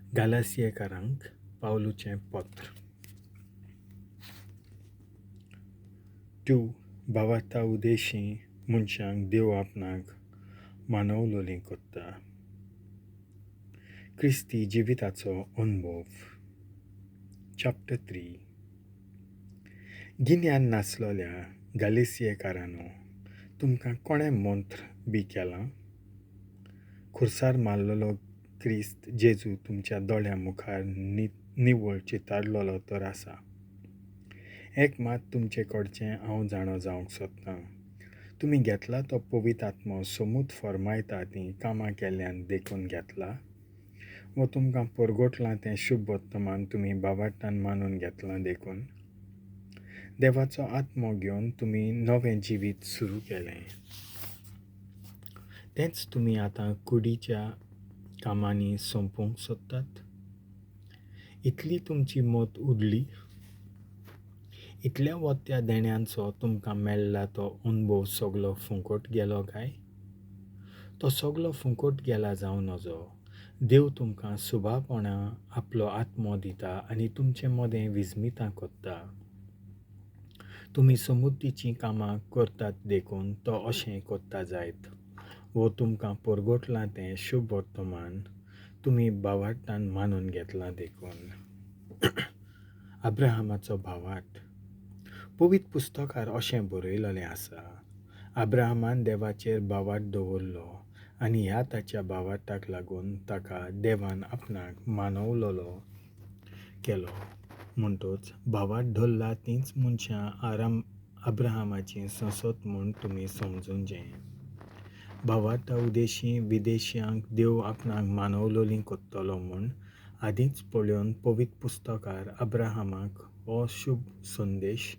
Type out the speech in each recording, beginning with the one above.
गालासियेकारांक पावलूचें पत्र. 2. भावार्था उदेशी मनशांक देव आपणाक मानवलोली कोत्ता. क्रिस्ती जिविताचो अनुभव. चॅप्टर 3. गिन्यान नासलोल्या गालेसियेकारांनो, तुमकां कोणें मंत्र बी केलां? खुर्सार मारलेलो क्रिस्त जेजू तुमच्या दोळ्यां मुखार निवळ चितारलेलो तर आसा. एक मात तुमचे कडचें हांव जाणो जावंक सोदतां, तुमी घेतला तो पवित्र आत्मो सोमूत फर्मायता तीं कामां केल्ल्यान देखून घेतला, वो तुमकां परगटलां तें शुभ वर्तमान तुमी बाबाटान मानून घेतलां देखून? देवाचो आत्मो घेवन तुमी नवें जिवीत सुरू केलें, तेंच तुमी आतां कुडीच्या कामांनी सोंपोवंक सोदतात? इतली तुमची मत उडली? इतल्या वत्या देण्यांचो तुमकां मेळ्ळा तो अनुभव सगलो फुंकट गेलो काय? तो सगलो फुंकट गेला जावं नजो. देव तुमकां सुबापणां आपलो आत्मो दिता आनी तुमचे मदें विस्मितां कोत्ता. तुमी समुद्दीचीं कामां करतात देखून तो अशें कोत्ता जायत, वो तुमकां परगटलां तें शुभ वर्तमान तुमी भावार्थान मानून घेतलां देखून? अब्राहमाचो भावार्थ. पवित्र पुस्तकार अशें बरयलेलें आसा, अब्राहमान देवाचेर भावार्थ दवरलो आनी ह्या ताच्या भावार्थाक लागून ताका देवान आपणाक मानवलोलो केलो. म्हणटच भावार्थ धरला तींच मनशां अब्राहमाची संसद म्हूण तुमी समजूंचें. भावार्था उदेशी विदेशियांक देव आपणाक मानवलोली कोत्तलो म्हूण आदींच पळोवन पवित्र पुस्तकार अब्राहमाक हो शुभ संदेश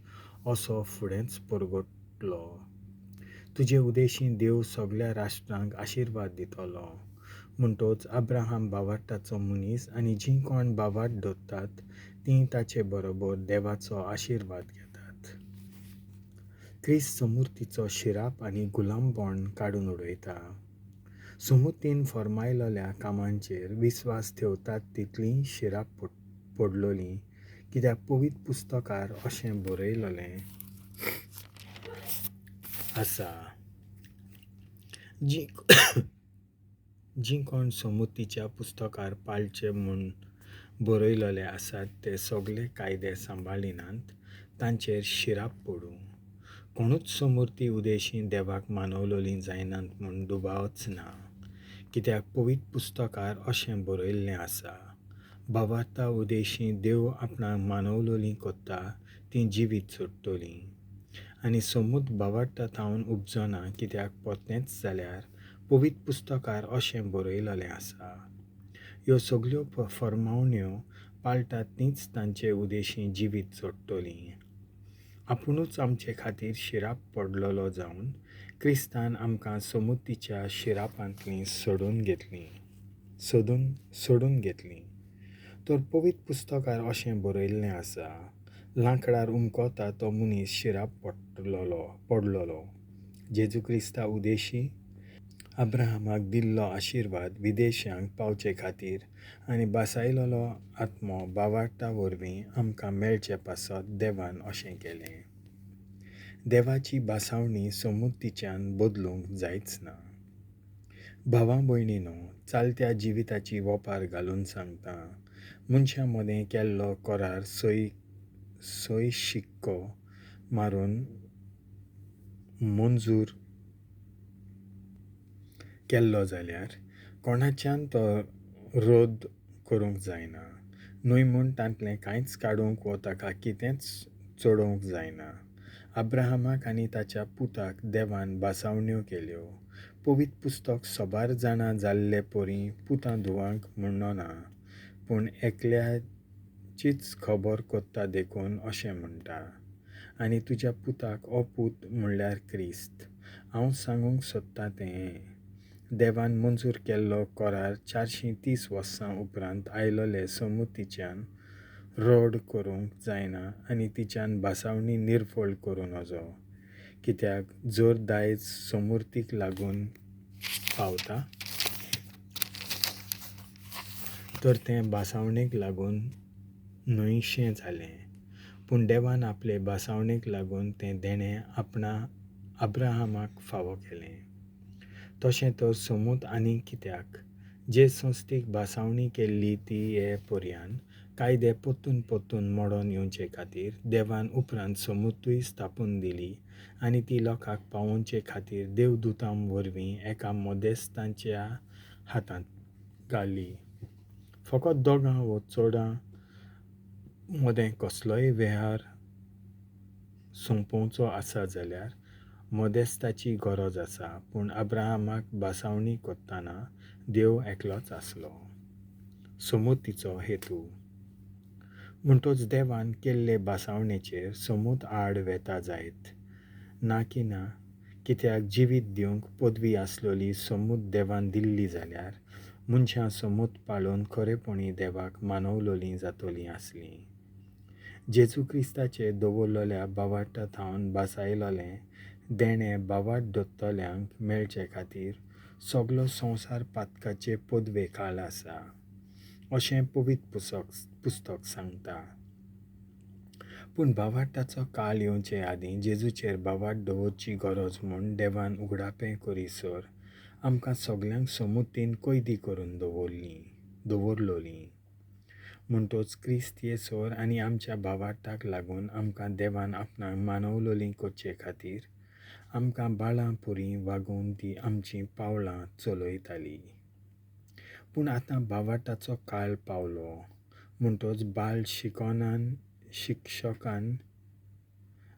असो फुडेंच परगटलो, तुजे उदेशी देव सगल्या राष्ट्रांक आशिर्वाद दितलो. म्हणटच अब्राहम भावार्थाचो मनीस आनी जीं कोण भावार्थ धरतात तीं ताचे बरोबर देवाचो आशिर्वाद घेतात. क्रिस्त समुर्तीचो शिराप आनी गुलामपण काडून उडयता. समुर्तीन फर्मायलेल्या कामांचेर विस्वास ठेवतात तितलीं शिराप पडलोलीं, कित्याक पवित्र पुस्तकार अशें बरयलेलें आसा, जीं कोण समुर्तीच्या पुस्तकार पाळचे म्हूण बरयलेले आसात ते सगले कायदे सांबाळिनात, तांचेर शिराप पडूं. कोणूच समुर्ती उदेशी देवाक मानवलोली जायनात म्हूण दुबावच ना, कित्याक पवित्र पुस्तकार अशें बरयल्लें आसा, भावार्था उदेशी देव आपणाक मानवलोली कोत्ता तीं जिवीत सोडटलीं. आनी समुद्र भावार्था थावन उपजना, कित्याक परतेंच जाल्यार पवित्र पुस्तकार अशें बरयलेलें आसा, ह्यो सगल्यो फर्मावण्यो पाळटात तींच तांचे उदेशी जिवीत जोडटलीं. आपुणूच आमचे खातीर शिराप पडलेलो जावन क्रिस्तान आमकां समुद्दीच्या शिरापांतलीं सोडून घेतलीं. तर पवित्र पुस्तकार अशें बरयल्लें आसा, लांकडार उमकता तो मनीस शिराप पडलोलो. जेजू क्रिस्ता उदेशी अब्राहमाक दिल्लो आशिर्वाद विदेशांक पावचे खातीर आनी बासायलेलो आत्मो भावार्था वरवीं आमकां मेळचे पासत देवान अशें केलें. देवाची बासावणी समुर्तीच्यान बदलूंक जायच ना. भावा भयणीनो, चालत्या जिविताची वोपार घालून सांगता, मनशां मदें केल्लो करार सोय शिक्को मारून मंजूर केल्लो जाल्यार कोणाच्यान तो रद्द करूंक जायना, न्हय म्हूण तांतलें कांयच काडूंक वो ताका कितेंच चडोवंक जायना. अब्राहमाक आनी ताच्या पुताक देवान बासावण्यो केल्यो. पवित्र पुस्तक सबार जाणां जाल्ले परी पुतां धुवांक म्हणना, पूण एकल्याचीच खबर कोत्ता देखून अशें म्हणटा, आनी तुज्या पुताक हो पूत म्हणल्यार क्रिस्त. हांव सांगूंक सोदतां तें, देवान मंजूर केल्लो करार 430 वर्सां उपरांत आयलोले समुर्तीच्यान रड करूंक जायना आनी तिच्यान बासावणी निर्फळ करूं नजो, कित्याक जर दायज समुर्तीक लागून पावता तर तें भासावणेक लागून न्हयशें जालें, पूण देवान आपले भासावणेक लागून तें देणें आपणा अब्राहामाक फावो केलें. तशें तर सोमूत आनीक कित्याक? जे संस्थीक भासावणी केल्ली ती हे पर्यान कायदे परतून परतून मोडून येवचे खातीर देवान उपरांत सोमुतूय स्थापून दिली आनी ती लोकांक पावोवचे खातीर देवदुतां वरवीं एका मदेस्तांच्या हातांत घाली. फकत दोगां वो चडां मदें कसलोय वेव्हार सोंपोवचो आसा जाल्यार मदेस्ताची गरज आसा, पूण अब्राहामाक भासावणी करतना देव एकलोच आसलो. सोमुतीचो हेतू. म्हणटोच देवान केल्ले भासावणेचेर सोमूत आड वेता जायत ना की ना? कित्याक जिवीत दिवंक पदवी आसलेली सोमूत देवान दिल्ली जाल्यार मनशां सोमूत पाळून खरेपणी देवाक मानवलोलीं जातलीं आसलीं. जेजू क्रिस्ताचे दवरलेल्या भावार्था थावन भासायलोलें देणें भावार्थ दत्तल्यांक मेळचे खातीर सगलो संवसार पातकाचे पदवे खाल आसा अशें पवित्र पुस्तक सांगता. पूण भावार्थाचो काळ येवचे आदीं जेजूचेर भावार्थ दवरची गरज म्हूण देवान उगडापें करीसर आमकां सगल्यांक सोमुतीन कैदी करून दवरलोलीं. म्हणटोच क्रिस्त येसर आनी आमच्या भावार्थाक लागून आमकां देवान आपणाक मानवलोलीं करचे खातीर आमकां बाळां पुरी वागोवन ती आमचीं पावलां चलयताली. पूण आतां भावार्थाचो काळ पावलो म्हणटोच बाल शिक्षकान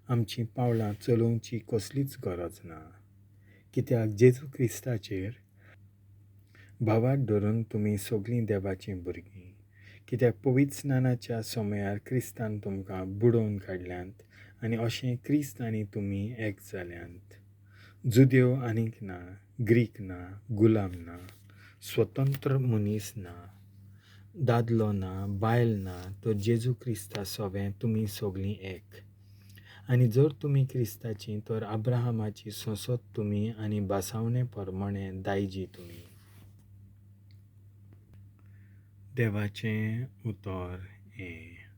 आमचीं पावलां चलोवची कसलीच गरज ना. कित्याक जेजू क्रिस्ताचेर भावार्थ धरून तुमी सगळीं देवाचीं भुरगीं. कित्याक पवित्र स्नानाच्या समयार क्रिस्तान तुमकां बुडोवन काडल्यांत आनी अशें क्रिस्त आनी तुमी एक जाल्यांत. जुदेव आनीक ना, ग्रीक ना, गुलाम ना, स्वतंत्र मनीस ना, दादलो ना, बायल ना, तर जेजू क्रिस्ता सोवें तुमी सगळीं एक. आनी जर तुमी क्रिस्ताची तर अब्राहामाची संसद तुमी आनी भासावणे प्रमाणे दायजी तुमी. देवाचें उतर हें.